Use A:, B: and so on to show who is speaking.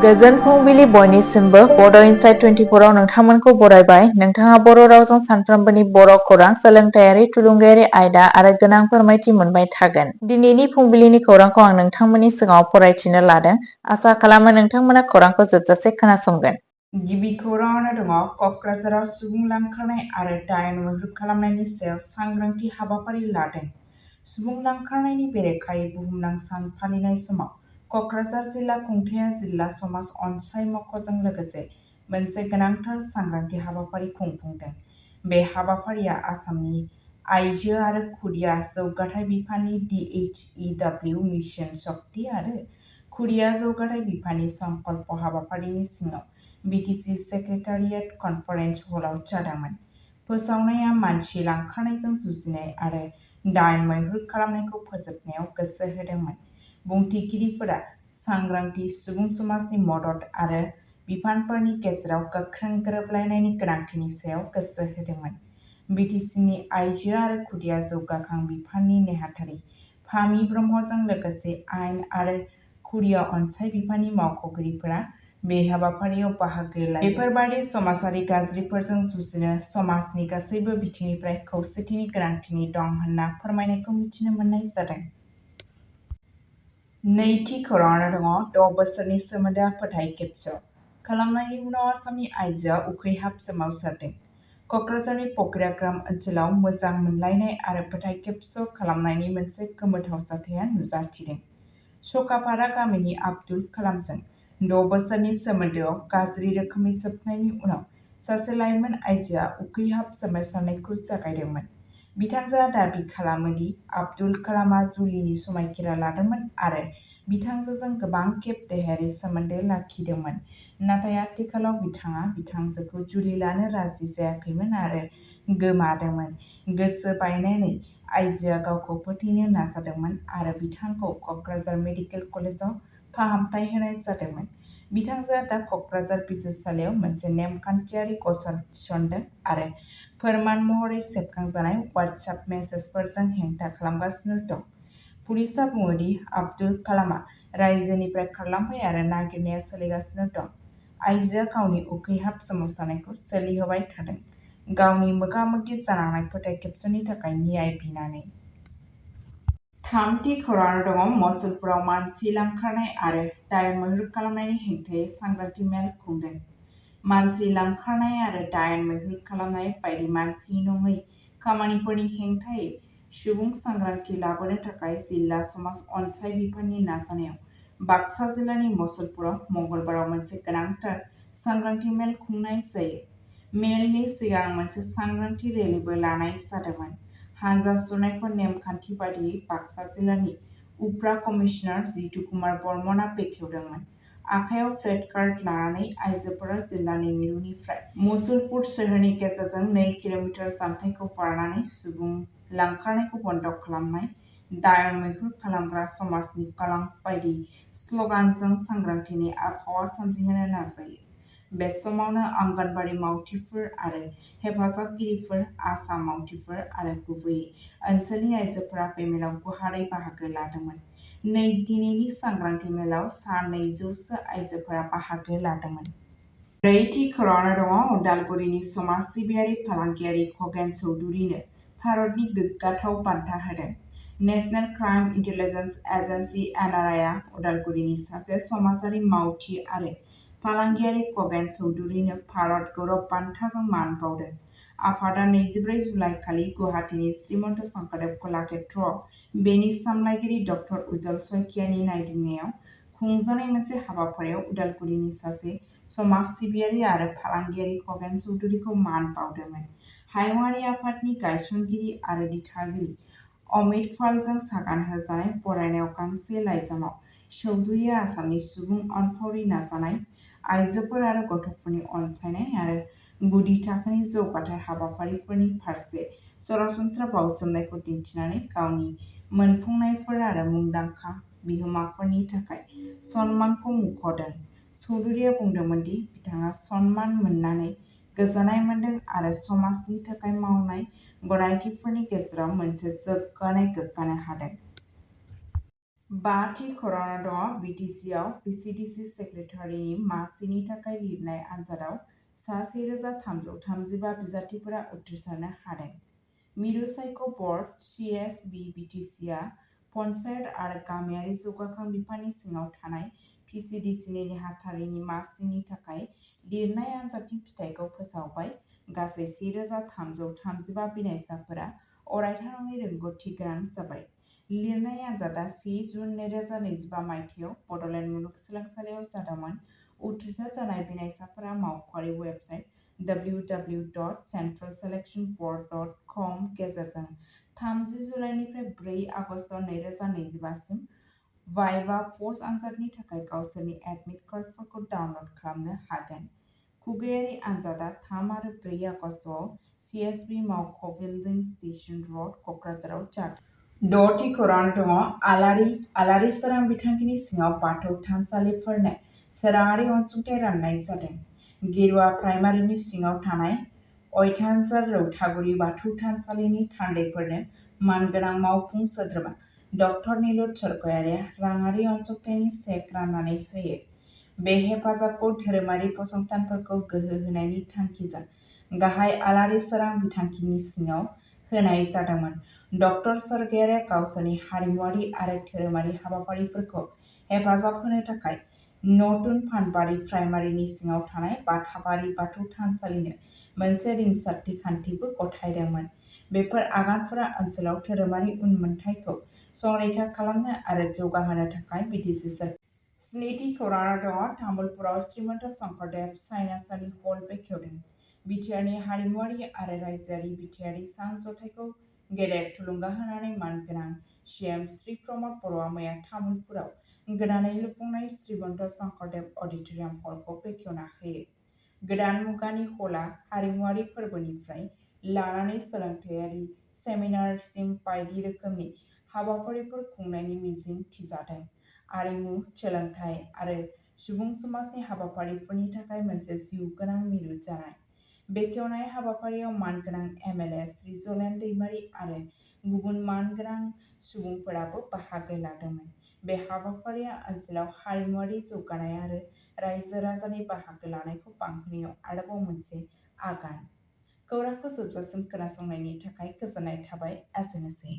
A: गोजोन फुंबिलि बयनिसिमबो बड' इनसाइट 24आव नोंथांमोनखौ बरायबाय। नोंथाङा बर' रावजों सानफ्रोमबोनि बर' खौरां, सोलोंथायारि, थुलुंगायारि आयदा आरो गोनां फोरमायथि मोनबाय थागोन। दिनैनि फुंबिलिनि खौरांखौ आं नोंथांमोननि सिगाङाव फरायथिनो लादों। आसा खालामो नोंथांमोना खौरांखौ जोबजासे खोनासंगोन।
B: गिबि खौराङावनो दङ क'क्राझाराव सुबुं लांखारनाय आरो दायेन मैहुर खालामनायनि सायाव सांग्रांथि हाबाफारि लादों। सुबुं लांखारनायनि बेरेखायै बुहुमनां सान फालिनाय समाव क'क्राझार जिल्ला खुंथाया जिल्ला समाज अनसाय मावख'जों लोगोसे मोनसे गोनांथार सांग्रांथि हाबाफारि खुंफुंदों। बे हाबाफारिया आसामनि आइजो आरो खुदिया जौगाथाय बिफाननि DHEW मिशन शक्ति आरो खुदिया जौगाथाय बिफाननि संकल्प हाबाफारिनि सिङाव BTC सेक्रेटारियेट कनफारेन्स हलाव जादोंमोन। फोसावनाया मानसि लांखारनायजों जुजिनाय आरो दायेन मैहुर खालामनायखौ फोजोबनायाव गोसो होदोंमोन। बुंथिगिरिफोरा सांग्रांथि, सुबुं समाजनि मदद आरो बिफानफोरनि गेजेराव गोख्रों गोरोबलायनायनि गोनांथिनि सायाव गोसो होदोंमोन। BTCनि आइजो आरो खुदिया जौगाखां बिफाननि नेहाथारि फामि ब्रह्मजों लोगोसे आयेन आरो खुदिया अनसाय बिफाननि मावख'गिरिफोरा बे हाबाफारियाव बाहागो लायो। बेफोरबादि समाजारि गाज्रिफोरजों जुजिनो समाजनि गासैबो बिथिंनिफ्राय खौसेथिनि गोनांथि दं होनना फोरमायनायखौ मिथिनो मोननाय जादों। नैथि खौराङावनो दङ 6 बोसोरनि सोमोन्दोआ फोथाय खेबस' खालामनायनि उनाव आसामनि आइजोआ उखैहाब सोमावसारदों। क'क्राझारनि फकिराग्राम ओनसोलाव मोजां मोनलायनाय आरो फोथाय खेबस' खालामनायनि मोनसे गोमोथाव जाथाया नुजाथिदों। सखापारा गामिनि आब्दुल कालामजों 6 बोसोरनि सोमोन्दोआव गाज्रि रोखोमै जोबनायनि उनाव सासे लाइमोन आइजोआ उखैहाब सोमावसारनायखौ जागायदोंमोन। बिथांजोआ दाबि खालामो दि आब्दुल कालामआ जुलिनि समायखिरा लादोंमोन आरो बिथांजोजों गोबां खेब देहायारि सोमोन्दो लाखिदोंमोन, नाथाय आथिखालाव बिथाङा बिथांजोखौ जुलि लानो राजि जायाखैमोन आरो गोमादोंमोन। गोसो बायनानै आइजोआ गावखौ फोथैनो नाजादोंमोन आरो बिथांखौ क'क्राझार मेडिकेल कलेजाव फाहामथाय होनाय जादोंमोन। बिथांजोआ दा क'क्राझार बिजिरसालियाव मोनसे नेमखान्थियारि गसर थिसनदों आरो फोरमान महरै सेबखांजानाय वाट्सएप मेसेजफोरजों हेंथा खालामगासिनो दं। पुलिसआ बुङो दि आब्दुल कालामआ रायजोनिफ्राय खारलांबाय आरो नागिरनाया सोलिगासिनो दं। आइजोआ गावनि उखैहाब सोमावसारनायखौ सोलिहोबाय थादों, गावनि मोगा-मोगि जानांनाय फोथाय खेबस'नि थाखाय न्याय बिनानै। थामथि खौराङाव दङ मसलपुराव मानसि लांखारनाय आरो दायेन मैहुर खालामनायनि हेंथायै सांग्रांथि मेल खुंदों। मानसि लांखारनाय आरो दायेन मैहुर खालामनाय बायदि मानसि नङै खामानिफोरनि हेंथायै सुबुं सांग्रांथि लाबोनो थाखाय जिल्ला समाज अनसाय बिफाननि नाजानायाव बाक्सा जिल्लानि मसलपुराव मंगलबाराव मोनसे गोनांथार सांग्रांथि मेल खुंनाय जायो। मेलनि सिगां मोनसे सांग्रांथि रेलिबो लानाय जादोंमोन। हानजा सुरनायखौ नेमखान्थि बादियै बाक्सा जिल्लानि उफ्रा कमिसनार जितु कुमार बर्मनआ बेखेवदोंमोन। आखायाव प्लेट कार्ड लानानै आइजोफोरा जिल्लानि मिरुनिफ्राय मुसलपुर सोहोरनि गेजेरजों 2 किल'मिटार जानथाइखौ बारनानै सुबुं लांखारनायखौ बन्द खालामनाय, दायेन मैहुर खालामग्रा समाजनि कलंक बायदि स्लगानजों सांग्रांथिनि आबहावा सोमजिहोनो नाजायो। बे समावनो आंगनबाड़ी मावथिफोर आरो हेफाजाबगिरिफोर, आसा मावथिफोर आरो गुबैयै ओनसोलनि आइजोफोरा बे मेलाव गुवारै बाहागो लादोंमोन। दिनैनि सांग्रांथि मेलाव सा 200सो आइजोफोरा बाहागो लादोंमोन। ब्रैथि खौराङावनो दङ उदालगुरिनि समाज सिबियारि फालांगियारि खगेन चौधुरीनो भारतनि गोग्गाथाव बान्था होदों। National crime intelligence agency NRI आ उदालगुरिनि सासे समाजारि मावथि आरो फालांगियारि खगेन चौधुरीनो भारत गौरब बान्थाजों मान बाउदों। आफादआ 24 जुलाइ खालि गुवाहाटीनि श्रीमन्त शंकरदेव कलाक्षेत्रआव बेनि सामलायगिरि ड. उज्जवल शइकियानि नायदिंनायाव खुंजानाय मोनसे हाबाफारियाव उदालगुरिनि सासे समाज सिबियारि आरो फालांगियारि खगेन चौधुरीखौ मान बाउदोंमोन। हायुंआरि आफादनि गायसनगिरि आरो दिथागिरि अमित पालजों सागान होजानाय बरायनायाव गांसे लाइजामाव चौधुरीया आसामनि सुबुं अनफावरि नाजानाय, आइजोफोर आरो गथ'फोरनि अनसायनाय आरो गुदि थाखोनि जौगाथाय हाबाफारिफोरनि फारसे सरासनस्रा बाउसोमनायखौ दिन्थिनानै गावनि मोनफुंनायफोर आरो मुंदांखा बिहोमाफोरनि थाखाय सनमानखौ मुंख'दों। चौधुरीया बुंदोंमोन दि बिथाङा सनमान मोननानै गोजोननाय मोनदों आरो समाजनि थाखाय मावनाय गनायथिफोरनि गेजेराव मोनसे गोग्गानो हादों। बाथि खौराङाव दङ बिटिसिआव पिसिडिसि सेक्रेटारिनि मासिनि थाखाय लिरनाय आनजादाव सा 1335 बिजाथिफोरा उथ्रिसारनो हादों। मिरु सायख' बर्ड (CSB) बिटिसिआ पन्चायत आरो गामियारि जौगाखां बिफाननि सिङाव थानाय पिसिडिसिनि नेहाथारिनि मासिनि थाखाय लिरनाय आनजादनि फिथाइखौ फोसावबाय। गासै 1335 बिनायसाफोरा अरायथा नङि रोंग'थि गोनां जाबाय। लिरनाय आनजादा 10 जुन 2025 मायथाइयाव बड'लेण्ड मुलुगसोलोंसालियाव जादोंमोन। उथ्रिसार जानाय बिनायसाफोरा मावख'आरि वेबसाइट www.centralselectionboard.com गेजेरजों 30 जुलाइनिफ्राय 4 आगस्ट 2025 सिम भाइभा पस्ट आनजादनि थाखाय गावसोरनि एडमिट कार्डफोरखौ डाउनल'ड खालामनो हागोन। खुगायारि आनजादा 3 आरो 4 आगस्टआव CSB मावख' बिल्डिं स्टेशन र'ड, क'क्राझाराव जादों। 6थि खौराङाव दङ आलारि सोरां बिथांखिनि सिङाव बाथौ थानसालिफोरनो सोराङारि अनसुंथाइ राननाय जादों। गेरुवा प्राइमारिनि सिङाव थानाय अयथानसार रौतागुरि बाथौ थानसालिनि थान्दैफोरनो मानगोनां मावफुं सोद्रोमा डक्टर निलुत सरगयारिया राङारि अनसुंथाइनि चेक राननानै होयो। बे हेफाजाबखौ धोरोमारि फसंथानफोरखौ गोहो होनायनि थांखिजों गाहाय आलारि सोरां बिथांखिनि सिङाव होनाय जादोंमोन। डक्टर सरगयारिया गावसोरनि हारिमुआरि आरो धोरोमारि हाबाफारिफोरखौ हेफाजाब होनो थाखाय नतुन पानबारि प्राइमारिनि सिङाव थानाय बाथाबारि बाथौ थानसालिनो मोनसे रिंसारथि खान्थिबो गथायदोंमोन। बेफोर आगानफोरा ओनसोलाव धोरोमारि उनमोनथाइखौ संरैखा खालामनो आरो जौगाहोनो थाखाय बिटिसि सोरखार। 7थि खौराङाव दङ तामुलपुराव श्रीमन्त शंकरदेव सायनासालि हल बेखेवदों। बिटिआरनि हारिमुआरि आरो रायजोआरि बिथायारि सान जथाइखौ गेदेर थुलुंगा होनानै मानगोनां CM श्री प्रमद बर'आ मैया तामुलपुराव गोदानै लुफुंनाय श्रीमन्त शंकरदेव अडिट'रियाम हलखौ बेखेवना होयो। गोदान मुगानि हलआ हारिमुआरि फोरबोनिफ्राय लानानै सोलोंथायारि सेमिनारसिम बायदि रोखोमनि हाबाफारिफोर खुंनायनि मिजिं थिजादों। आरिमु, सोलोंथाइ आरो सुबुं समाजनि हाबाफारिफोरनि थाखाय मोनसे जिउगोनां मिरु जानाय। बेखेवनाय हाबाफारियाव मानगोनां MLA श्री जलेन दैमारि आरो गुबुन मानगोनां सुबुंफोराबो बाहागो लादोंमोन। बे हाबाफारिया ओनसोलाव हारिमुआरि जौगानाय आरो रायजो राजानि बाहागो लानायखौ बांहोनायाव आरोबाव मोनसे आगान। खौरांखौ जोबजासिम खोनासंनायनि थाखाय गोजोननाय थाबाय। एसेनोसै।